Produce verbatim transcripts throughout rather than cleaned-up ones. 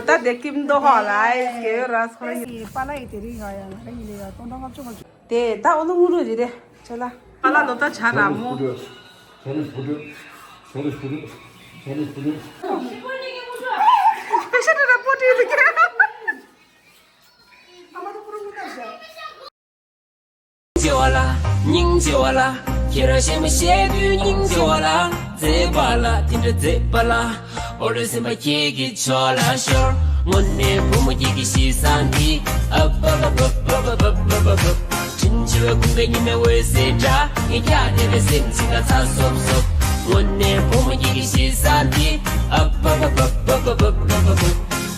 ད་དེ་ཀིམ་དོ་ཧོ་ལ་ཨེ་སྐྱེ་ཡོད་ར་སོ་ཡིན། པཱ་ལགས་ཡི་དེ་རིང་ང་ཡང་ང་རང་ཡིན་ལ་ཡ་སྟོང་ཕྲག་ལྔ་བཅུ་ང་བཅུ། དེ་ད་ཨོ་ལོ་ངུ་རུ་རི་རེ་ཆ་ལ། པཱ་ལགས་ལོ་ད་ཆ་ར་མོ། པེ་ཤ་ད་ད་པོ་ཏི་དེ་ཀྱེ། སྙིང་རྗེ་བ་ལ། སྙིང་རྗེ་བ་ལ། ཁྱེད་རང་གཞན་མ་བཤད་དུས་སྙིང་རྗེ་བ་ལ། མཛེས་པ་ལ་དེ་འདྲ་མཛེས་པ་ལ། ཨོ་ལོས་སེམས་པ་ཁྱེད་ཀྱི་ཕྱོགས་ལ་ཤོར། དངོས་གནས་བུ་མོ་ཁྱེད་ཀྱི་གཤིས་བཟང་འདི། ཨ་བ་བ་བ། དྲིན་ཆེ་བའི་ཀུན་དགའ་ཉི་མའི་འོད་ཟེར་འདྲ། ངས་ཀྱང་བདེ་བའི་སེམས་ཅིག་ལ་ཚ་སོབ་སོབ། དངོས་གནས་བུ་མོ་ཁྱེད་ཀྱི་གཤིས་བཟང་འདི། ཨ་བ་བ་བ།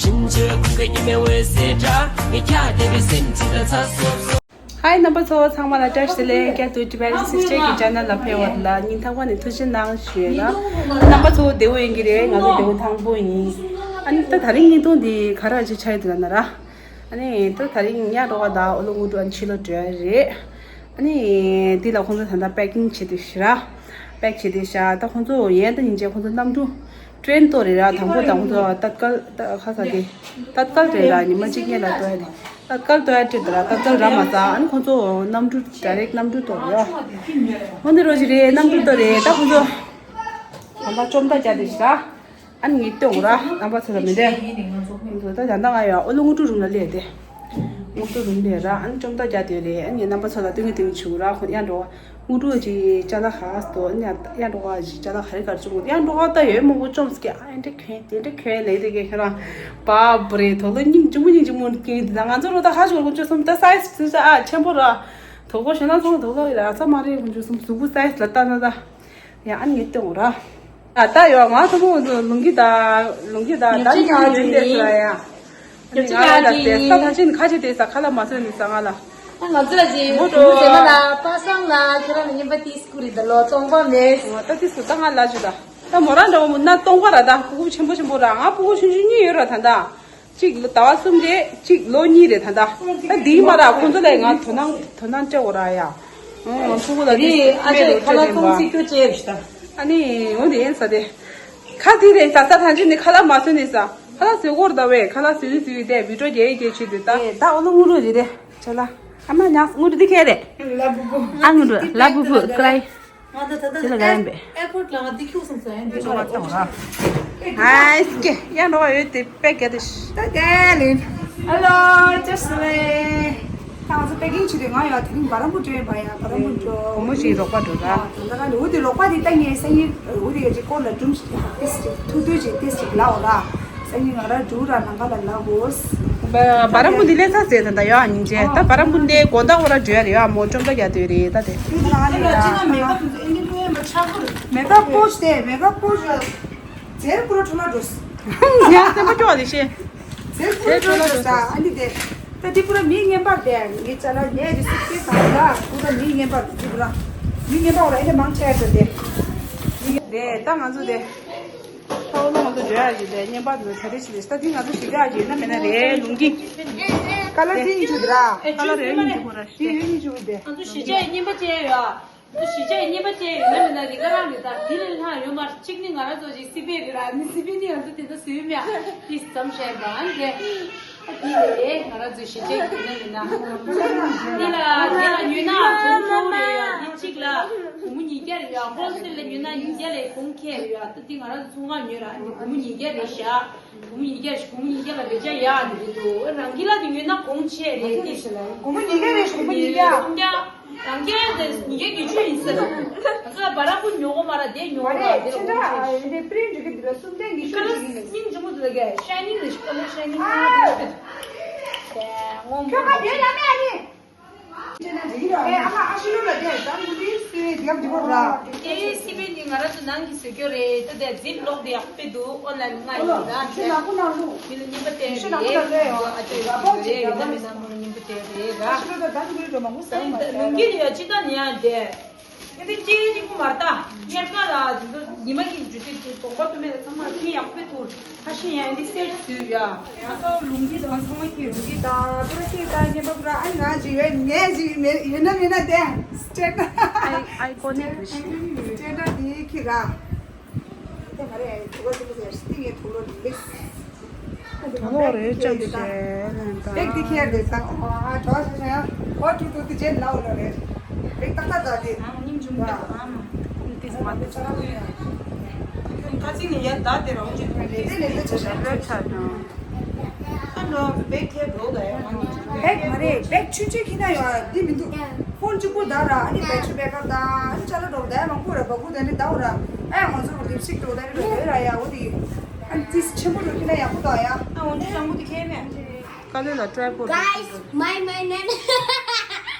དྲིན་ཆེ་བའི་ཀུན་དགའ་ཉི་མའི་འོད་ཟེར་འདྲ། ངས་ཀྱང་བདེ་བའི་སེམས་ཅིག་ལ་ཚ་སོབ་སོབ། ཧའི་རྣམ་པ་ཚོ་ཚང་མ་ལ་བཀྲ་ཤིས་བདེ་ལེགས། ཀྱ་ཏུ་ཊི་བེ་རན་སིས་ཊར་གི་ཆེ་ནལ་ལ་ཕེབས་པ་ལ་སྙིང་ཐག་པ་ནས་ཐུགས་རྗེ་གནང་ཞུ་ཡ་ལ། རྣམ་པ་ཚོ་བདེ་པོ་ཡིན་གྱི་རེད། ང་ཚོ་བདེ་པོ་ཐང་པོ་ཡིན། ཨ་ནི་ད་དེ་རིང་བརྙན་ཐུང་འདི་ག་རེ་ཅིག་ཆགས་ཡོད་འདུག་ལབ་ན་ར། ཨ་ནི་ད་དེ་རིང་ཉལ་འགྲོ་བ་དང་ཨོ་ལོ་ངུ་ཏོ་ཨ་ནི་ཕྱི་ལོགས་འགྲོ་ཡ་རེད། ཨ་ནི་འདི་ལ་ཁོང་ཚོ་ད་ལྟ་པེ་ཀིང་བྱེད་དུས་ཤི་ར། པེག་བྱེད་དུས་ཤི་ར། ད་ཁོང་ཚོ་ཡན་ད་ཉིན་བྱས་ཁོང་ཚོ་གནམ་གྲུ་ཀྲེན་གཏོང་རེད་ར། དང་པོ་དང་ཁོང་ཚོ་ཏད་ཀལ་ད་ཁ་ས་དེ་ཏད་ཀལ་རེད་ར། ཉི་མ་གཅིག་སྔོན་ལ་གཏོང་ཡ་རེད། ཏད་ཀལ་གཏོང་ཡ་སྤྲད་དུས་ར། ཏད་ཀལ་རག་མ་སོང་། ཨ་ནི་ཁོང་ཚོ་གནམ་གྲུ་ཌའི་རེག་གནམ་གྲུ་གཏོང་རེད་ར། འོ་འདི་རོ་ཞིག་རེད། གནམ་གྲུ་གཏོང་རེད། ད་ཁོང་ཚོ་ད་ལྟ་བཅོམ་ཐབས་བྱས་དུས་ཤི་ར། ཨ་ནི་ངས་སྟོན་ར། རྣམ་པ་ཚོ་ལ་མི་འདྲ། ཁོང་ཚོ་ད་ད་ལྟ་ང་ཡ་ཨོ་ལོ་ངུ་ཏོ་རུམ་ལ་སླེབས་ཏེ། ངུ་ཏོ་རུམ་ལས་ར། ཨ་ནི་བཅོམ་ཐབས་བྱས་དུས་རེད། ཨ་ནི་ངས་རྣམ་པ་ཚོ་ལ་སྟོན་གི་སྟོན་གི་བྱུང་ར། ཁོ་ཡར་འགྲོ་བ། ངུ་ཏོ་ཅིག་ཅ་ལག་ཧ་སྟོ། ཨ་ནི་ཡར་འགྲོ་བ་ཅིག་ཅ་ལག་ཧ་རི་ཀར་བཅུག་ཡར་འགྲོ་བ་ད་ཡོད་མང་པོ་བཅོམ་སྐད། ཨ་འདྲ་གོན་དེ་འདྲ་གོན་ལེ་དེ་གེ་ཁྱོད་རང་། བ་བུ་རེད། དོ་ལོ་སྙིང་རྗེ་མོ་སྙིང་རྗེ་མོ་གིན་དེ་ད་ང་ཚོ་རོ་ད་ཧ་ཞོར་ཁོང་ཚོ་གསུམ་ད་སའི་ཛི་ཨ་ཆེན་པོ་ར། དོ་གོ་ཞོན་ན་ཚོང་དོ་ལོ་ཡ་ཚ་མ་རེད། ཁོང་ཚོ་གསུམ་གཟུགས་པོ་སའི་ཛི་ལ་ལྟ་ན་ད། ཡ་ཨ་ནི་ངས་སྟོན་ར། ཨ་ད་ཡོ་ང་ཚོ་མོ་ལུང་གི་ད་ལུང་གི་ད་ད་ཉི་ཡོན་ཏེ་སུ་ཡ། ང་ལ་ད་ཟེར་ས་ད་ཅིན་ཁ་ཆེ་དེ་ས་ཁ་ལ་མ་སོན་ནི་ས་ང་ལ། ང་ཚོ་ལ་ཅི་མོ་ཏོ་ཟེར་ན་ལ་པ་སང་ལ་ཁྱེད་རང་ལ་རྔན་པ་ཏིས་ཀུ་རི་ད་ལོ་ཙོང་པ་མེད། ང་ད་ཏིས་ཀུ་ད་ང་ལ་ཅི་ད། ད་མོ་རང་འདྲ་བོ་མོ་ན་སྟོང་པ་ར། ད་ཕྲུ་གུ་ཆེན་པོ་ཆེན་པོ་ར། ང་ཕྲུ་གུ་ཆུང་ཆུང་གཉིས་ཡོད་ར། ད་ད། གཅིག་ལོ་ཟླ་བ་གསུམ་རེད། གཅིག་ལོ་གཉིས་རེད། ད་ད་ད་འདིའི་མ་ར་ཁོང་ཚོ་ལ་ང་དོ་སྣང་དོ་སྣང་སྤྲད་འོ་ར་ཡ། ཨང་ཕྲུ་གུ་ལ་དེ་ཨ་ཅེ་ཁ་ལག་ཚོང་རྩིས་སྐྱོ་ཅེས་ཤི་ད། ཨ་ནི་འོ་དེ་ཡིན་ས་དེ། ཁ་དེ་རེད་ད་ད་ཐང་ཅི་ནི་ཁ་ལག་མ་སོན་ནི་ས། ཁ་ལག་སོས་གོ་ར་ད་བས། ཁ་ལག་སོས་ནི་སོས་དེ་བི་ཏྲོ་རྒྱལ་ཡི་རྒྱལ་ཆུ་དེ་ད། ད་ཨོ་ལོ་ངུ་རུ་རེད་དེ་ཆ་ལ། ཨ་མ་ཉག་ངུ་རུ་དེ་ཁེ་རེད། ལ་བུ་བུ། ཨ་ངུ་རུ་ལ་བུ་བུ་ཀ་ལ་ཡི། ང་ད་ད་ད་དེ་ལ་ག་ཡིན་པས། ཨེར་པོར་ཊི་ལ་ང་འདི་ཁྱུག་སོང་ཙང་ཡང་འདི་ལ་ཨོ་ཤི། ཨའི་སྐེ་ཡང་འགྲོ་བ་ཡོད་དེ་པེ་ག་དེ་ཤི། ད་དེ་ལིན། ཧེ་ལོ་ཇེ་སི་ལིན། ད་ང་ཚོ་པེ་ཀིང་བྱེད་དུས་ང་ཡང་དེ་རིང་བ་ར་མུ་འགྲོ་ཡིན་པ། ཡང་བ་ར་མུ་འགྲོ། བུ་མོ་ཞིག་རོགས་པ་འགྲོ་ད། ད་ད་ང་འུ་དེ་རོགས་པ་དེ་ད་ངས་སང་ཉིན་འུ་དེ་ག་ཅིག་སྐོར་ལ་སྒྲུང་ཞིག་ཏིས་ཅིག་ཐུག་ཐུག་ཅིག་ཏིས་ཅིག་ལ་འོ་ལ། སང་ཉིན་ང་ར་འགྲོ་ར་ནང་ཁ་ལ་ལ་འོ། བ་ར་མུ་འདི་ལས་ས་ཟེར་ད་ད་ཡོད་ཨ་ཉིན་ཅེ་ད་བ་ར་མུ་འདི་དགོང་དག་འོ་ར་འགྲོ་ཡ་རེད། ཡོད་མོ་ཅོམ་ད་རྒྱ་དོད་རེད་ད་དེ། མེ་ཀབ་པོ་ཆེ་མེ་ཀབ་པོ་ཆེ། ཟེར་ཀུ་ར་ཁྲོ་ལ་འགྲོ། ཡ་སེམས་པ་སྐྱོ་བ་ལེ་ཤེ། ཟེར་ཀུ་ར་ཁྲོ་ལ་འགྲོ་ས་ཨ་ནི་དེ། ད་འདི་པུ་ར་མི་རྔན་པར་དེ་ངའི་ཅ་ལག་ངའི་རི་སུ་ཀེ་སི་ད་ལ་ཀུ་ར་མི་རྔན་པར་འདི་པུ་ར། མི་རྔན་པ་འོ་ར་ཨེ་ནས་མང་ཆེ་ཡ་འགྲོ་དེ། དེ་ད་ང་ཚོ་དེ། ད་འོ་ལོ་ང་ཚོ་འགྲོ་ཡ་ཞིག་དེ་རྔན་པ་འདི་ཚ་དེ་ཞིག་རེད། ད་འདི་ང་ཚོ་ཞིག་ཡ་ཞིག་ན་མེད་ན་རེད་ལུང་གི། ཀ་ལ་ཅི་ཡིན་ཆུ་དེ་ར། ཀ་ལ་རེད་ཡིན་ཆུ་གོ་ར་ཞིག་དེ། ཡིན་ཆུ་དེ། ང་ཚོ་ཞིག་ཡ་རྔན་པ་ཅི་ཡ་ཡོད། ད་གཞིས་ཆགས་རྔན་པ་ཅན་ཡོད་ན་མེད་ན་རི་ཀ་རང་རེད། ད་དེ་ལས་ལྷག་ཡོད་མ་རེད། གཅིག་ནི་ང་རང་ཚོ་ཅིག་སི་པན་རེད་ར། ནི་སི་པན་ནི་ང་ཚོ་དེ་ཚོ་སུས་མེད་ཨ་ཏི་ཙམ་བཤད་པ་ཨ་ནི་རེད། ཨ་དེ་ལས་ང་རང་ཚོ་གཞིས་ཆགས་ཡོད་ན་མེད་ན་དེ་ལ་དེ་ལ་ཉོས་ན་གོང་ཁེ་རེད་ཡ། དེ་གཅིག་ལ་སྒོར་མོ་ཉིས་བརྒྱ་རེད་ཡ། ཧོལ་སེལ་ལ་ཉོས་ན་ཉིས་བརྒྱ་ལས་གོང་ཁེ་རེད་ཡ། ད་དེ་ང་རང་ཚོ་ཚོང་ཁང་ཉོས་ར། ཨ་ནི་སྒོར་མོ་ཉིས་བརྒྱ་རེད་ཤག་སྒོར་མོ་ཉིས་བརྒྱ་རེད། སྒོར་མོ་ཉིས་བརྒྱ་ལ་བེད་སྤྱོད་ཡག་འདི་འདུག་རང་གི་ལ་དེ་ཉོས་ན་གོང་ཆེ་རེད་དེ། སྒོར་མོ་ཉིས་བརྒྱ་རེད། སྒོར་མོ་ཉིས་བརྒྱ། སུམ་བརྒྱ། རང་རྒྱལ་དེ་ཉིས་བརྒྱ་བརྒྱད་ཅུ་ཡིན་ཟེར། ང་ཚོ་ལ་བ་ར་ཀུ་ཉོ་གོ་མ་ར་དེ་ཉོ་གོ་མ་ར་དེ་ལ་གོང་ཆེ་རེད། དེ་པི་རིན་ཊི་གི་འདི་ལ་སུམ་བརྒྱ་ཉི་ཤུ་ཅིག་ཡིན། སྙིང་རྗེ་མོ་འདུག་གས། ཤའི་ནིང་ལ་ཤི་ཀ་ལོ་ཤའི་ནིང་ཨ་ལ་ཤི། དེ་སྔོན་པོ་ཁྱོད་ཁ་བདེ་ལ་མེད་ཨ་ནི། ཨེ་ཨ་མ་ཨ་ཤི་ལོ་ལ་དེ་ཟམ་གུ་དེ་སུའི་དེ་ག་འདི་བོ་ར། དེ་སི་པན་དེ་ང་རང་ཚོ་ནང་གི་བཟོ་རྒྱུ་རེད། ད་དེ་ཛིབ་ལོག་དེ་ཡག་པོ་འདུག་ཨོན་ལན་ལ་ང་ཡིན་ད་ཤི་ལ་ཀུ་ནང་ལུ། མི་ལ་རྔན་པ་སྟེར་ཤི་ལ་ཀུ་ནང་ལུ་ཡོད་ཨ་ཅེ་ཡོད་རེད། ཡིན་ན་མིན་ན་མོ་ལ་རྔན་པ་སྟེར་རེད་ར། ཨ་ཤི་ལོ་ད་ཟམ་གུ་རེད་འགྲོ་མ་མོ་ཟམ་མ་སྟེར། ལུང་གི་ཡོད་ཅི་ད་ནི་ཡང་དེ། ཨེ་འདི་ཅི་ཅི་ཀུ་མར་ད། ཉེར་ཀ་ལ་ཉི་མ་གི་འཇུ་ཏི་ཏི་གོང་པ་ཏུ་མེད་ཚང་མ་ཁྱི་ཡག་པོ་ཐུར་ཁ་ཤས་ཡང་འདི་སེར་ཚུལ་ཡ། ང་ཚོ་ལུང་གི་དང་ཚང་མ་ཁྱི་རུ་གི་ད་ཏུ་ར་ཁྱི་ད་ཉེ་པ་པུ་ར་ཨ་ང་ཅི་ཡོད་ངས་ཅི་མེད་ཡོད་ན་མེད་ན་དེ་སྤྲད་ན། ཨའི་ཨའི་ཀོ་ནི་བུ་ཤི། སྤྲད་ན་དེ་ཁྱི་ར། དེ་ང་རེ་ཐུག་ག་ཐུག་ག་ཟེར་སྟི་ངས་ཐུག་ལོ་ལེགས། གྲོགས་རེ་ཅམ་ཤེས་ལེན་དང་། བེག་དེ་ཁྱེར་རེད་ད། ཨ་གྲོགས་ཤེས་ཤེས་ཡ། ཨོ་ཀྲུག་ཀྲུག་དེ་རྗེས་ལའོ་ལ་རེད། བེག་ཏག་ཏག་ད་དེ། ཨ་སྙིང་རྗེ་མོ་འདུག་ཨ་མ། ཏིས་མ་ཏིས་ཚ་ར་ལུ་ཡ། ཁྱོད་ཁ་ཚིག་ནས་ཡར་བདའ་དེ་རང་གཅིག་ཏུ་རེད་དེ་ལས་ལས་ཆ་ཤ་རེད་ཆ་ནོ། ཨ་ནོ་བེག་ཁྱེར་འགྲོ་ད་ཡ། བེག་མ་རེད། བེག་ཆུ་ཆུ་ཁྱི་ན་ཡོད་དེ་མི་འདུག་ཕོན་གཅིག་པུ་ད་ར། ཨ་ནི་བེག་ཆུ་བེག་ག་ད། ཨ་ནི་ཅ་ལ་འགྲོ་ད་ཡ། མང་པོ་ར་བ་གུ་ད་ནི་ད་འོ་ར། ཨ་ང་ཚོ་ལིབ་སི་ཊིག་འགྲོ་ད་ནི་འགྲོ་ཡོད་ར་ཡ། འོ་དེ། ཨ་ནི་ཏིས་ཆེན་པོ་འགྲོ་ཁྱི་ན་ཡག་པོ་ད་ཡ། ཨ་འོ་འདི་ལ་མོ་དེ་ཁྱེར་མེད། དཀའ་ལས་ལ་ཀྲའི་པོར་Guys, my my name.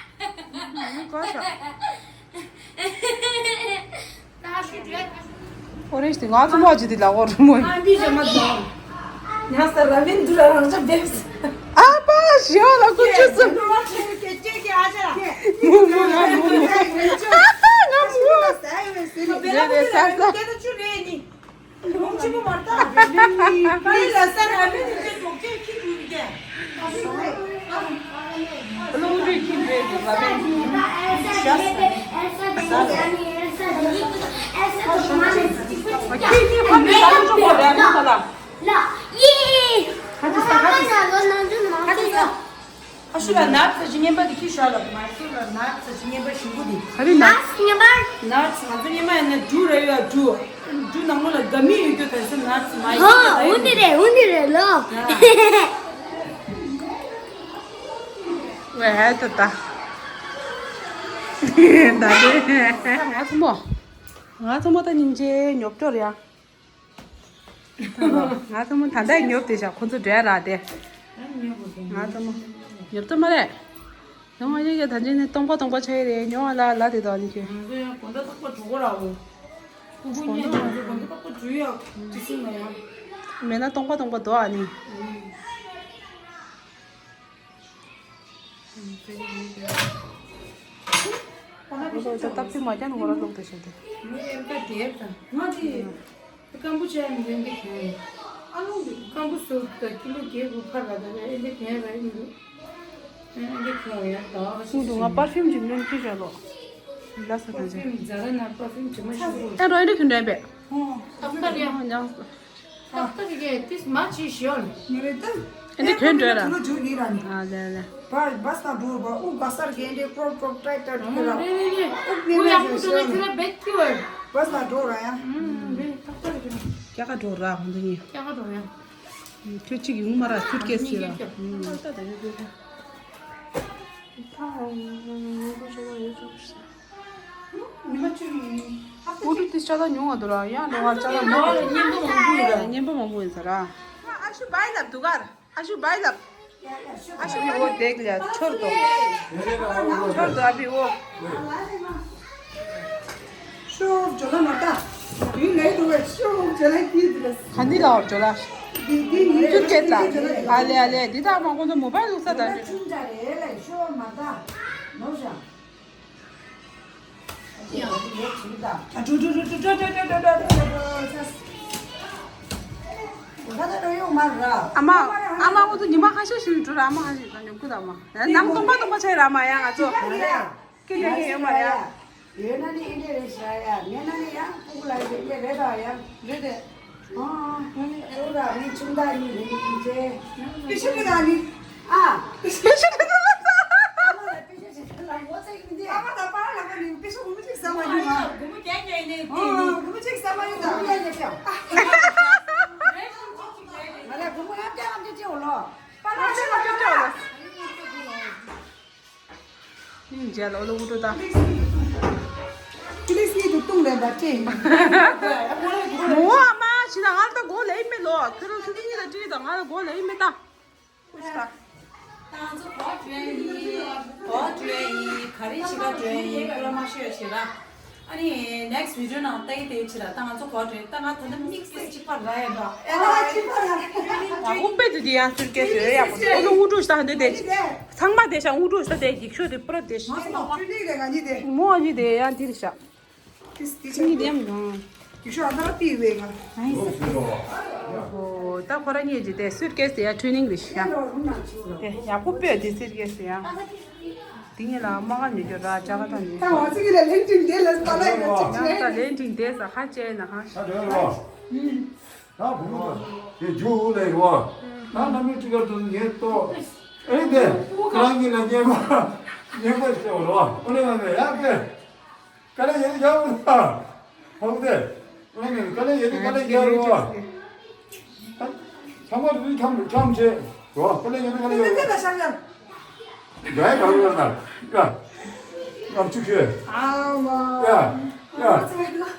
ཀ་ཤ། ཨོ་རེ་ཇི་དེ་ང་ཚོ་མོ་ཇི་དེ་ལ་འོ་རུ་མོ་ཡིན། ཨ་འདི་ཞེ་མ་དང་། ང་ས་ར་མིན་དུ་ར་རང་ཅག་བེབས། ཨ་པ་ཞེ་བ་ལ་ཀུ་ཆུ་སུ། ཀེ་ཀེ་ཀེ་ཨ་ཅག་མུ་མུ་ང་མུ་མུ། ང་མུ་མུ། རེ་རེ་ས་ས། ཨ་ཤུ་ལ་ནར་ཚ་ཇི་ངན་པ་དེ་ཁྱི་ཤ་ལ། ང་ཚོ་ལ་ནར་ཚ་ཇི་ངན་པ་ཞིམ་པོ་དེ། ཨ་རི་ན། ནར་ཚ་ང་ཚོ་སྔོན་མ་ཡང་ན་འབྲུ་ར་ཡོད། འབྲུ། འབྲུ་ནང་ལོགས་ལ་དགའ་མི་ཡོད་རྒྱུ་དང་སེམས་ནར་ཚ་མ་ཡིན་ཧོ་ཨུ་འདི་རེད་ཨུ་འདི་རེད་ལོ། ཝེ་ཧེ་ད་ད། ད་དེ། ང་ཚོ་མོ། ང་ཚོ་མོ་ད་སྙིང་རྗེ་ཉོབ་ཀྱོག་རེད་ཡ། ང་ཚོ་མོ་ད་ལྟ་ཉོབ་དེ་བཞག་ཁོ་ཚོ་འདྲེ་ར་དེ། ང་ཚོ་མོ་ཉོབ་ཏོ་མ་རེད། ཡང་ང་ཡོད་ཀྱི་ད་ཅི་ནི་སྟོང་པ་སྟོང་པ་ཆགས་ཡི་རེད། ཉོ་བ་ལ་ལ་དེ་དོ་ནི་ཁྱོད། ང་ཚོ་ཡང་དགོང་དག་ཐོག་པ་གྲོགས་པོ་ར་འོ། ཁུ་ཁུ་ཉན་ང་ཚོ་དགོང་དག་ཐོག་པ་འཇུ་ཡག་ཅི་སྲིད་ན་ཡང་། མེད་ན་སྟོང་པ་སྟོང་པ་དོ་ཨ་ནི། ཨོ་ད་སྟབས་ཅིག་མ་རྒྱག་ན་ཁོ་རང་ལོག་དེ་བྱས་ཏེ། མི་ཨེམ་ཀ་དེབ་དང་ང་དེ་སྐམ་པོ་ཆགས་ནས་ཨེམ་ཀ་གྱོན་ཡོད། ཨ་ལོང་དེ་སྐམ་པོ་བཟོ་ད་ཀི་ལོ་བརྒྱད་དགུ་ཕར་ལ་ད་ཨེམ་ཀ་གྱོན་ཡོད་ར་ཨེམ་ཀ་ཨེམ་ཀ་གྱོན་ཡོད་ད། ཁྱོད་དུ་ང་པར་ཕིའུམ་གྱི་སྨན་ཁྱི་བྱ་ལོ། ལ་ས་ད་ཅི། པར་ཕིའུམ་ཛ་ར་ན་པར་ཕིའུམ་ཇི་མ་ཤི་བོ། ཨ་རོ་ཨེ་རི་ཁྱོད་འདྲ་བས། ཨོ། ཨ་ཁ་རེད། ཨོ་ཉང་། ཏག་ཏག་གི་ཏིས་མ་ཅི་ཤོར། མི་རེད་ད། ཨེ་འདི་གྱོན་འགྲོ་ར། ཐུ་ལོ་འཇུ་ཡིན་ར་ནི། ཨ་ལེ་ལེ། བ་བ་ས་འགྲོ་བ་ཨུ་བ་སར་གྱི་འདི་ཀྲོག་ཀྲོག་ཀྲེག་ཀྲེག་ཁྱེར་ར། རེད་རེད་རེད། ཨུ་ཨུ་ཡག་པོ་འདུག་ཁྱེར་ར་བེད་ཀྱི་བར། བ་ས་འགྲོ་ར་ཡ། ཨུ་རེད་ཏག་ཏག་རེད། ཀྱ་ཀ་འགྲོ་ར་ཧོན་དུ་ཉི། ཀྱ་ཀ་འགྲོ་ཡ། ཁྱོད་གཅིག་ཡོང་མ་ར་སུཊ་ཀེ་སི་ཡོད་ར། ཨུ་ཏག་ཏག་རེད་རེད་རེད། ཨུ་ཏུ་ཏི་ཅ་ད་ཉུང་བ་འདུག་ར། ཡང་ལོ་བར་ཅ་ད་མང་པོ་ཡོད་ར། གཉེན་པོ་མང་པོ་ཡོད་ས་ར། ཨ་ཤུ་བའི་ལབ་འདུག་ག་ར། ཨ་ཤུ་བའི་ལབ། ཨ་ཤུ་བའི་འོ་དེག་ལ་ཆོར་དོ། ཆོར་དོ་ཨ་བི་འོ། ཤོ་ཇོ་ལ་མ་ཏ། ཡུ་ལེ་དུ་བས་ཤོ་ཇོ་ལ་ཀི་དུ་ལ། ག་ནི་ལ་འོ་ཇོ་ལ། དི་དི་ནི་ཅུར་ཀེ་ཏ། ཨ་ལེ་ཨ་ལེ་འདི་དག་མ་ཁོང་ཚོ་མོ་བའི་ལུགས་ས་ད་རེད། ཆུང་ཅག་རེད་ལ་ཤོ་མ་ཏ། ནོ་ཞང་། ཨ་མ། ཨ་མ་འོ་ཚོ་ཉི་མ་ཁ་ཤས་ཤིག་འགྲོ་ར། ཨ་མ་ཁ་ཤས་ད་ཉོ་ཁུ་ད་མ་ནང་སྟོང་པ་སྟོང་པ་ཆགས་ར་མ་ཡ་ང་ཚོ་སྐད་ཆ་ཡོད་མ་རེད། ཡོད་ན་ནི་ཨིན་དེ་རེད་ཤ་ཡ། མེད་ན་ནི་ཡང་ཕྲུ་གུ་ལ་ཡོད་དེ་རེད་ད་ཡ། རེད་དེ། ཨ། ཨ་ནི་ཨོ་ར་ནི་ཆུང་ད་ནི་རེད་ནི་ཅེ། པེ་ཤ་གི་ད་ནི། ཨ། པེ་ཤ་གི་ད་ནི། ཨ་མ་ལ་པེ་ཤ་ཅིག་ལ་ངོ་ཚ་གི་མི་འདི། ཨ་མ་ད་པ་ལ་ལ་ནི་པེ་ཤ་གུ་མི་ཅིག་ཟ་མ་ཡོང་ང་། གུ་མི་རྒྱག་རྒྱག་ནི་དེ་ནི། ཨ་གུ་མི་ཅིག་ཟ་མ་ཡོང་ད། གུ་མི་རྒྱག་རྒྱག་ང་ལ་གུ་མི་ཡང་རྒྱག་ཨམ་ཅེ་ཅེ་འོ་ལོ། པ་ལ་ཤ་ལ་ཅེ་ཅེ་འོ་ལོ། ནི་མཇལ་ཨོ་ལོ་ཨུ་ཏུ་ཏ། ཀི་ལིག་སི་དུ་ཏུང་ལེན་པ་ཅེ། མོ་ཨ་མ་ཤི་ན་ང་ལ་ད་གོ་ལེ་མེ་ལོ། ཁྱོད་རང་ཚོ་ཉིད་ལ་ཅི་ད་ང་ལ་གོ་ལེ་མེ་ད། ཨུ་ཤི་ད། ད་ང་ཚོ་གོ་ཏྲེ་ཡིན། གོ་ཏྲེ་ཡིན། ག་རེ་ཞིག་ག་ཏྲེ་ཡིན་ཁོ་རང་མ་ཤོད་ཤི་ར། ཨ་ནི་next video ནང་ལྟ་གི་དེ་ཕྱི་ལ་ད་ང་ཚོ་གོ་ཏྲེ་ད་ང་ད་ནི་དམིགས་བསལ་གཅིག་པ་ར་ཡ་འགྲོ། ཨ་གཅིག་པ་ར། ཨ་ཁོ་པེ་དུ་དེ་ཡང་སུར་ཀེ་སི་ཡོད་ཡག་པོ་འདུག་ཨོ་ལོ་ཨུ་ཏུ་ཤི་ད་འདི་དེ་ཚང་མ་དེ་ཤ་ཨུ་ཏུ་ཤི་ད་དེ་ཡིག་ཤོད་དེ་པུ་ར་དེ་ཤ་ང་ཚོ་མ་གོ་ཅུ་ནི་རེ་ང་ནི་དེ་མོ་ཨ་ནི་དེ་ཡང་དེ་རེ་ཤ། ཏིས་ཏིས་ཅི་ནི་དེ་ཡང་གང་། ཡིག་ཤོད་ཨ་ད་ར་ཏི་ཝེ་ང་། ཨོ་ད་ཁོ་ར་ཉེ་ཇི་དེ་སུར་ཀེ་སི་དེ་ཡ་ཊུ་ནིང་རེ་ཤ། དེ་ཡག་པོ་པེ་དེ་སུར་ཀེ་སི་ཡ། དེ་ངེད་ལ་མ་ག་ཉོ་རྒྱུ་ར་ཅ་ག་ད་ཉོ། ད་ང་ཚོ་གི་ལ་ལན་ཏིང་དེ་ལ་སྟ་ལ་ཡོད་ཅིག་ཆེ། ད་ལན་ཏིང་དེ་ས་ཧ་ཅེ་ན་ཧ། ད་བུ་མོ་དེ་ཇུ་ལེ་རོ། ད་ནམ་མི་ཅི་གར་དུ་ངས་ལྟོ། ཨེ་དེ། ཁོ་རང་གཉིས་ལ་ཉན་པ། ཉན་པ་ཞིག་བྱེད་པ་རོ། ཨོ་ནི་ང་ནས་ཡག་གི། དཀའ་ལས་ཡོད་ཡག་གི། ཧོབ་དེ། ཨོ་ནི་དཀའ་ལས་ཡོད་དཀའ་ལས་རྒྱག་རོ། ཚང་མ་རུ་འཁྱམ་འཁྱམ་བྱེད་རོ། དཀའ་ལས་ཡོད་དཀའ་ལས་ཡོད། ཡ་ཡ་ག་རུ་ལ་ན། ཡ། ང་ཚུགས་ཤོད། ཨ་མ། ཡ། ཡ།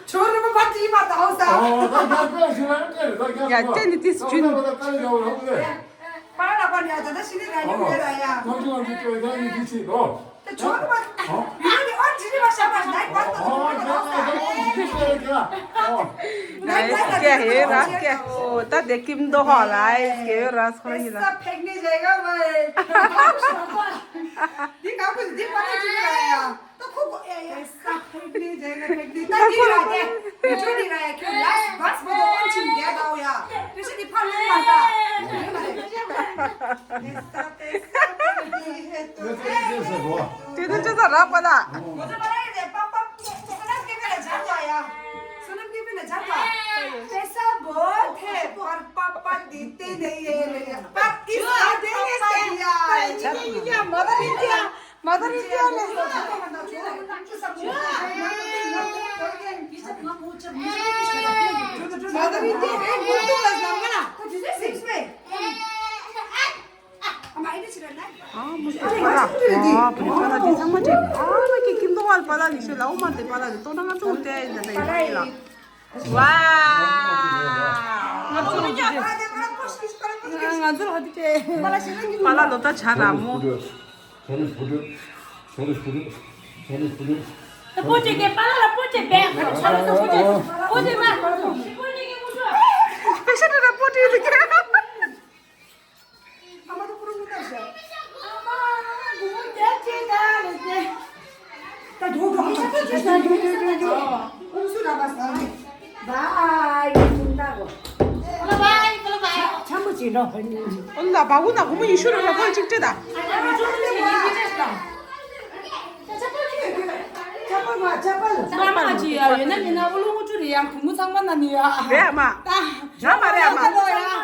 ཁྱོད་རེ་མ་ཕར་དྲིས་མ་ད་ཧོ་ས། ཨོ་ད་རྒྱག་དགོས་ཞུ་ན་སྐད་རེད་ད་རྒྱག་ཡ་དགོས། སྐད་ནི་ཏིས་ཅུན། ད་ད་ད་དཀའ་ལས་རྒྱག་རོ་ཧོབ་དེ། པ་ར་པ་ནི་ཨ་ད་ད་ཤི་ནི་ར་ཡོད་ར་ཡ། ང་ཚོ་ང་ཚོ་ཅོ་ཡ་ཡི་ཏིས་ཅི་རོ། ད་ཆོག་པ། ཡིན་ནི་ཨོ་ཇི་རི་བ་ཤ་བ་ནའི་པ་ཏོ་ཏོ་ཏོ་ཏོ་ཏོ། ནའི་པ་ཏོ་ཏོ་ཏོ་ཏོ། ད་དེ་ཀིམ་དོ་ཧོ་ལའི་སྐྱེ་ར་སོ་ཡི་ལ། ས་ཕེག་ནི་ཇེ་ག་བ། འདི་ག་བུ་འདི་པ་ཏོ་ཅི་ར་ཡ། ད་ཁོ་ཁོ་ཨེ་ཡ། ས་ཕེག་ནི་ཇེ་ག་ཕེག་ནི། ད་འདི་ར་དེ་འདི་ཆོ་འདི་ར་ཡ། ཁྱོད་ལ་བས་བོ་དོ་ཨོན་ཆིན་རྒྱ་དའོ་ཡ། དེ་ཤི་འདི་ཕ་ལུང་མ་ད། དེ་ད་ཅི་ས་ར་པ་ད། ཨ་མོ་ཤི་པ་ལ། ཨ་བུ་པ་ལ་དེ་ཚང་མ་དྲན། ཨ་མ་ཀི་ཀིམ་དོ་ཧོ་ལ་པ་ལ་ནི་ཤི་ལའོ་མ་དེ་པ་ལ་དེ་ཏོ་ན་ང་ཚོ་དེ་ཡིན་ད་ཡིན་ལ། ཝ། ང་ཚོ་ང་ཚོ་ང་ཚོ་ཧ་དེ་དེ་པ་ལ་ལོ་ད་ཆ་ར་མོ། ད་པོ་ཅེ་གེ་པ་ལ་ལ་པོ་ཅེ་བེ་ཁ་ཆ་ར་ད་པོ་ཅེ་པོ་ཅེ་མ་པོ་ཅེ་གེ་པོ་ཅེ། པེ་ཤ་ད་པོ་ཅེ་དེ་གེ། ཨ་མ་དུ་ཀུ་རུ་ཀུ་ཏ་ཤ། ཨ་མ་གུ་མུ་རྒྱལ་ཆེ་ད་ལེ་ཏེ། ད་དུ་དུ་ཨ་མ་དུ་ཀུ་རུ་ཀུ་ཏ་ཤ། ཀུ་སུ་ར་བ་ས་ནི། བའི་ཀུ་ཏ་གོ། ཀུ་ལ་བའི་ཀུ་ལ་བའི། ཆམ་པོ་ཅི་ལོ། ཨོ་ན་བ་གུ་ན་གུ་མུ་ཡི་ཤུ་ར་ལ་ཀོ་ཅིག་ཏེ་ད། ཨ་ན་རུ་ཅུ་ལ་ཡི་ཅི་ཏེ་ད། ཆ་པ་ལ་ཆ་པ་ལ། ཆ་པ་ལ་ཆ་པ་ལ། ཆ་པ་ལ་ཅི་ཡ་ཡོད་ན་མིན་ན་ཨོ་ལུ་ངུ་ཅུ་རེ་ཡང་གུ་མུ་ཚང་མ་ན་ནི་ཡ། རེད་ཨ་མ། ད། རེད་མ་རེད་ཨ་མ།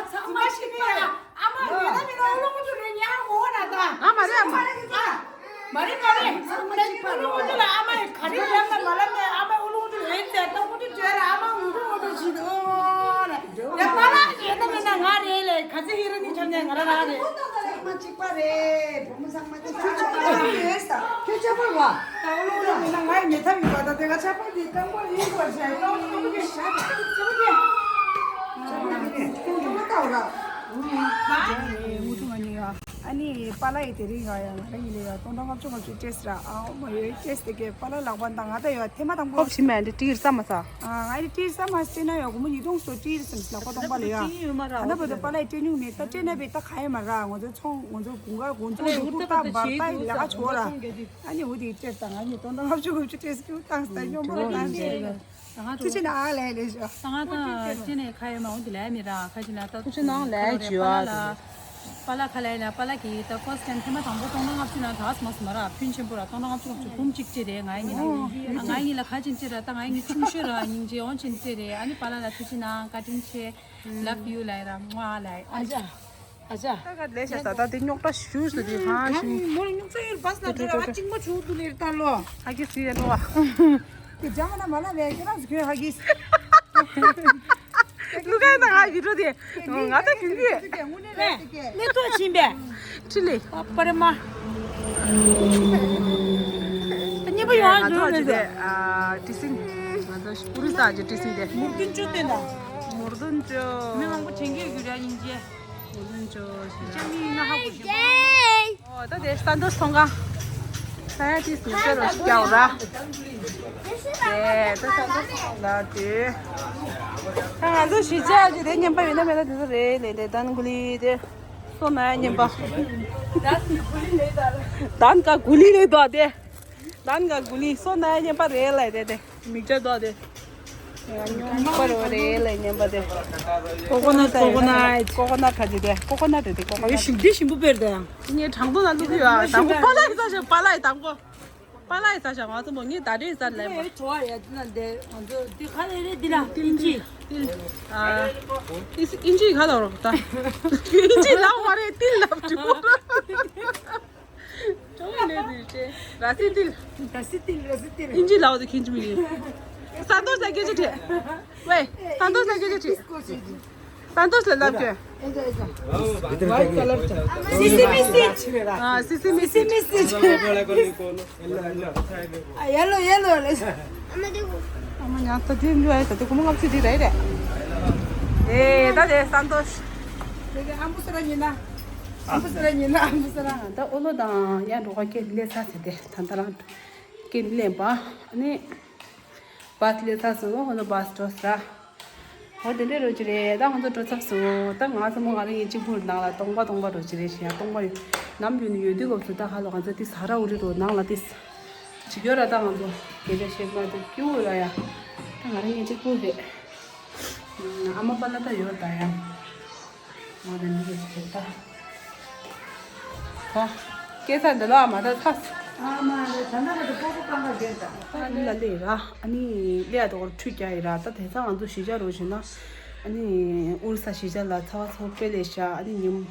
ཚང་མ་ཤི་ནི་ཡ། ཨ་མ་ཡོད་ན་མིན་ན་ཨོ་ལུ་ངུ་ཅུ་རེ་ཉག་འོ་ན་ད། ཨ་མ་རེད་ཨ་མ། ཨ། མ་རེད་མ་རེད། ཨོ་ལུ་ངུ་ཅུ་ལ་ཨ་མ་ཡི་ག་རེ་ལབ་ན་མ་ལབ་ན་ཨ་མ་ཨོ་ལུ་ངུ་ཅུ་ལ་ཡོད་ཚེ་ད་ངུ་ཅུ་བྱོས་ར་ཨ་མ་ངུ་ཅུ་ངུ་ཅུ་ཞིག་འོ་ན། ཡ་པ་ལ་ཡོད་ན་མིན་ན་ང་རེད་ལེ། ག་ཚེ་ཧི་ར་ནི་ཆམ་ནས་ང་ར་ར་རེད། ཚང་མ་གཅིག་པ་རེད། བུ་མོ་ཚང་མ་གཅིག་པ་རེད། ཁྱོད་ཆ་པ་ཡོད་ས། ཁྱོད་ཆ་པ་བ། ད་ཨོ་ལུ་ངུ་ཅུ་མིན་ན་ང་ཡི་མེད་ཐབས་ཡོད་པ་ད་དེ་ག་ཆ་པ་དེ་ཀམ་པོ་ཡིན་པར་བྱས་ཀམ་པོ་གི་ཤ་ཆ་པ་གི། ཨ་ནི་པཱ་ལགས་ཡི་དེ་རིང་ཡ་ཡ་ང་རང་གཉིས་ལ་ཡ་སྟོང་ཕྲག་ལྔ་བཅུ་ང་བཅུ་སྤྲད་ཟེར་ར། ཨ་མ་ཡོད་སྤྲད་ཟེར་གི། པཱ་ལགས་ལག་པ་འདང་ང་ད་ཡོད་ཐེ་མ་དང་པོ། ཧོབ་ཕྱི་མ་འདི་ཏིར་ས་མ་ས། ཨ་ང་ཡི་ཏིར་ས་མ་སྤྲད་ན་ཡོད་གོ་མོ་ཉིས་སྟོང་སོ་ཏིར་སམ་ལག་པ་སྟོང་པ་ལ་ཡ། ད་ན་བོད་དུ་པཱ་ལགས་སྤྲད་མྱོང་མེད། ད་སྤྲད་ན་བས་ད་ག་ཡེ་མ་ར། ང་ཚོ་ཚོང་ང་ཚོ་གུང་ག་གུང་ཚོང་དུ་ཀུར་ཏ་འབར་ཏ་ལས་ཀ་ཆོག་ར། ཨ་ནི་འུ་དེ་སྤྲད་ད་ང་གཉིས་སྟོང་ཕྲག་ལྔ་བཅུ་ང་བཅུ་སྤྲད་ཟེར་གི་བཏང་ས་ད་སྙོམས་པོ་ར་བཏང་ཟེར། ཐུགས་རྗེ་གནང་ལེ་ལེ་ཞོ། ད་ང་ད་ཅི་ནས་ཁ་ཡེ་མ་འོང་དེ་ལས་མི་ར་ཁ་ཅི་ན་ད་ཐུགས་རྗེ་གནང་ལེ་ཞུ་བ་ལ། པཱ་ལགས་ཁ་ལས་ལ་པཱ་ལགས་ཀྱིས་ད་first time ཐེངས་མ་དང་པོ་སྟོང་ཕྲག་ལྔ་བཅུ་ན་ད་སྨོ་སྨ་ར་ཕུན་ཆེན་པོ་ར་སྟོང་ཕྲག་ལྔ་བཅུ་ལྔ་བཅུ་འབུམ་གཅིག་ཅི་རེད་ང་ཡིན་ང་ཡིན་ལ་ཁ་ཅིན་ཅི་ར་ད་ང་ཡིན་ཆུང་ཤོས་ར་སྙིང་རྗེ་འོང་ཅིན་ཅི་རེད། ཨ་ནི་པཱ་ལགས་ལ་ཐུགས་རྗེ་གནང་བཀའ་དྲིན་ཆེ། Love you ལ་ར་མོ་ལ། ཨ་ཅག་ཨ་ཅག་ད་ག་ལས་ཤ་ད་ད་དེ་རྙོག་དྲ་ཞུས་སུ་དེ་ཧ་ཤིང་། མོ་ལ་རྙོག་དྲ་ཡོད་པ་ས་ན་དྲ་ཨ་གཅིག་མ་ཆུ་དུ་ལེར་ལྟ་ལོ། ཧ་གི་སི་ཡ་ལོ། དེ་ཇ་མ་ན་མ་ལ་བས་ཁྱེད་རང་ཚོ་ཁྱོད་ཧ་གི་སི། ལུ་ག་ཡ་ད་ཧ་གི་འགྲོ་དེ་ང་ད་གི་གི། ལེ་ཏོ་ཆིན་པས། ཁྲི་ལེ། པ་རེ་མ། ད་ཉེ་པོ་ཡོང་ང་ཚོ་འགྲོ་ཨ་ཅི་ནས་དེ་ཨ་ཏི་སིང་། ང་ཚོ་པུ་རི་ས་ཅི་ཏི་སིང་དེ། མུར་དུན་ཅོ་དེ་འདྲ། མུར་དུན་ཅོ། མི་མང་པོ་དྲན་གི་ཡོད་ར་སྙིང་རྗེ། ཨོ་ད་དེ་སྟན་ཏོ་སོང་ག་ས་ཡ་ཏིས་ནི་ཤོ་རོ་ཤི་ཀྱའོ་ར། དེ་ད་སྟན་ཏོ་སོང་ག་དེ། ད་ང་ཚོ་ཤི་ཅ་ཅི་དེ་ཉན་པ་ཡོད་ན་མེད་ན་དེ་ཚོ་རེད་ལེ་ལེ་དན་གུ་ལི་དེ། སོ་ན་ཡ་ཉན་པ། དན་ག་གུ་ལི་ལེ་དོ་དེ། དན་ག་གུ་ལི་སོ་ན་ཡ་ཉན་པ་རེད་ལེ་དེ་དེ། མིག་ཆ་དོ་དེ། ཉོ་པར་བ་རེད་ལ་ཉན་པ་དེ། ཀོ་ཀོ་ནཊ་ཀོ་ཀོ་ནཊ། ཀོ་ཀོ་ནཊ་ཁ་ཅིག་དེ་ཀོ་ཀོ་ནཊ་དེ་ཀོ་ཀོ་ནཊ། ཞིམ་དེ་ཞིམ་པོ་དཔེར་དེ་ཡང་། ངས་དྲང་པོ་ན་བླུག་གི་ཡོད་ཨ། དང་པོ་པཱ་ལགས་ཀྱི་ས་ཞིག་པཱ་ལགས་ཡི་དང་པོ། པཱ་ལགས་ཡིས་ཟ་བཞག་ང་ཚོ་མོ་ངས་ད་རེས་ཟ་ལེ་མ། ཨེ་བྲོ་བ་ཡ་དེ་ན་འདི་ང་ཚོ་འདི་ག་རེ་རེད། འདི་ལ་ཨིན་ཇི། ཨིན་ཇི་ག་ལ་རོགས་ད། ཨིན་ཇི་ལ་བ་རེད་ཏིལ་ལབ་འགྲོ། ཅོང་ནས་དུས་ཆེ། ར་སི་ཏིལ། ར་སི་ཏིལ། ར་སི་ཏིལ། ཨིན་ཇི་ལ་བ་དུ་ཁྱིན་ཅི་མི་ཡིན། སན་ཏོ་ས་སྐད་ཆ་དྲིས། ཝེ། སན་ཏོ་ས་སྐད་ཆ་དྲིས། སན་ཏོ་ལ་ལབ་ཀྱི། White color cha. Sesame seed. ཨ། སི་སི་མི་སི། Yellow, yellow. ཨ་མ་ཉང་ད་དེ་འདུག་ཨེ། ད་དེ་ཀུ་མ་ངབ་ཚི་དེ་རེད་རེད། ཨེ་ད་དེ་སན་ཏོ། དེ་གི་ཨམ་བུ་སི་ར་ཉི་ན། ཨམ་བུ་སི་ར་ཉི་ན། ཨམ་བུ་སི་ར། ད་ཨོ་ལོ་དང་ཡང་འགྲོ་ག་སྐད་ལས་ཚ་ཟེར་ཏེ་ད་ད་རང་སྐད་ལས་པ་ཨ་ནི། བཱས་ལས་ཚ་སོང་ཨོ་ལོ་བཱས་འགྲོ་ས། ཨོ་དེ་འདྲའི་རོ་ཅི་རེད། ད་ང་ཚོ་འགྲོ་ཚར་སོང་། ད་ང་ཚོ་མོ་ང་རང་ཡིན་གཅིག་པུར་ནང་ལ་སྟོང་པ་སྟོང་པ་རོ་ཅི་རེད་ཞེ་ཡ་སྟོང་པ་ཡོད། ནམ་ཡོད་ནི་ཡོད་དུས་སྐབས་སུ་ད་ཧ་ལོ་ང་ཚོ་དེ་ས་ར་ཨུ་རི་རོ་ནང་ལ་དེ་ཅི་ཡོད་ར། ད་ང་ཚོ་སྐད་ཆ་བཤད་མ་ཐུབ་སྐྱིད་པོ་ར་ཡ། ད་ང་རང་ཡིན་གཅིག་པུ་རེད། ཨ་མ་པ་ལ་ད་ཡོད་ད་ཡ། ང་རང་མི་རེད་ད། ད། སྐྱེ་ས་འདི་ལ་མ་ད་ཚ། ཨ་མ་རེད། ད་ན་རེད། པོ་པོ་གང་ག་རྒྱན་ད། ད་ལ་ལས་ར། ཨ་ནི་ལས་ཡ་དོ་ཁྲུས་རྒྱག་ཡི་ར། ད་དེ་ཚ་ང་ཚོ་གཞིས་ཆགས་རོ་བཞིན་ན། ཨ་ནི་ཨུ་རུ་ས་གཞིས་ཆགས་ལ་ཚ་བ་ཚ་བོ་དཔེ་ལས་ཤ། ཨ་ནི་ཉིན་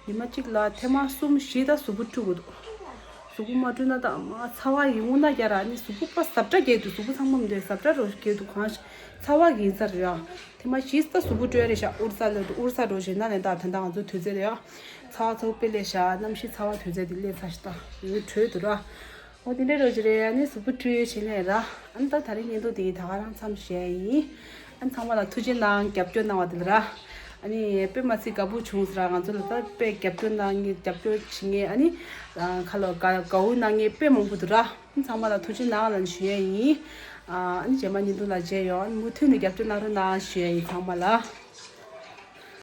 ཉི་མ་གཅིག་ལ་ཐེངས་མ་གསུམ་བཞི་ད་གཟུགས་པོ་བཀྲུ་དགོས་འདུག་གཟུགས་པོ་མ་བཀྲུས་ན་ད་མ་ཚ་བ་ཡིན་འོ་ན་རྒྱ་ར། ཨ་ནི་གཟུགས་པོ་པ་ཟབ་དྲ་རྒྱས་འདུག་གཟུགས་པོ་ཚང་མ་མི་འདུག་ཟབ་དྲ་རོ་རྒྱས་འདུག་གང་ཚ་བ་ཡིན་ས་རེད་ཡ། ཐེངས་མ་བཞི་ད་གཟུགས་པོ་བཀྲུས་རེད་ཤག་ཨུ་རུ་ས་ལ་ཨུ་རུ་ས་རོ་བཞིན་ན་ལན་ད་ད་ལྟ་ང་ཚོ་དུས་ཚོད་རེད་ཡ། ཚ་བ་ཚ་བོ་དཔེ་ལས་ཤག་གནམ་གཤིས་ཚ་བ་དུས་ཚོད་འདི་ལས་ཚ་ཤི་ད་ཡོད་གྲོས་འདུག་ར། ཨོ་དེ་འདྲའི་རོ་ཅི་རེད། ཨ་ནི་གཟུགས་པོ་བཀྲུས་བྱས་ནས་ར། ཨ་ནི་ད་ད་རིང་བརྙན་ཐུང་དེ་ད་ག་རང་མཚམས་བཞག་ཡིན། ཨ་ནི་ཚང་མ་ལ་ཐུགས་རྗེ་གནང་རྒྱབ་སྐྱོར་གནང་བ་དེ་ལ་ར། ཨ་ནི་དཔེ་མ་སྲིད་དགའ་པོ་བྱུང་ཟེར་ར། ང་ཚོ་ལ་ད་དཔེ་རྒྱབ་སྐྱོར་གནང་ངེས་རྒྱབ་སྐྱོར་བྱེད་ངེས་ཨ་ནི། ཁ་ལོ་དགའ་དགའ་བོ་གནང་ངེས་དཔེ་མང་པོ་འདུག་ར། ཚང་མ་ལ་ཐུགས་རྗེ་གནང་ལབ་ཞུ་ཡས་ཡིན། ཨ་ནི་རྗེས་མ་བརྙན་ཐུང་ལ་མཇལ་ཡོང་། ཨ་ནི་མུ་མཐུད་ནས་རྒྱབ་སྐྱོར་གནང་རོགས་གནང་ཞུ་ཡས་ཡིན་ཚང་མ་ལ།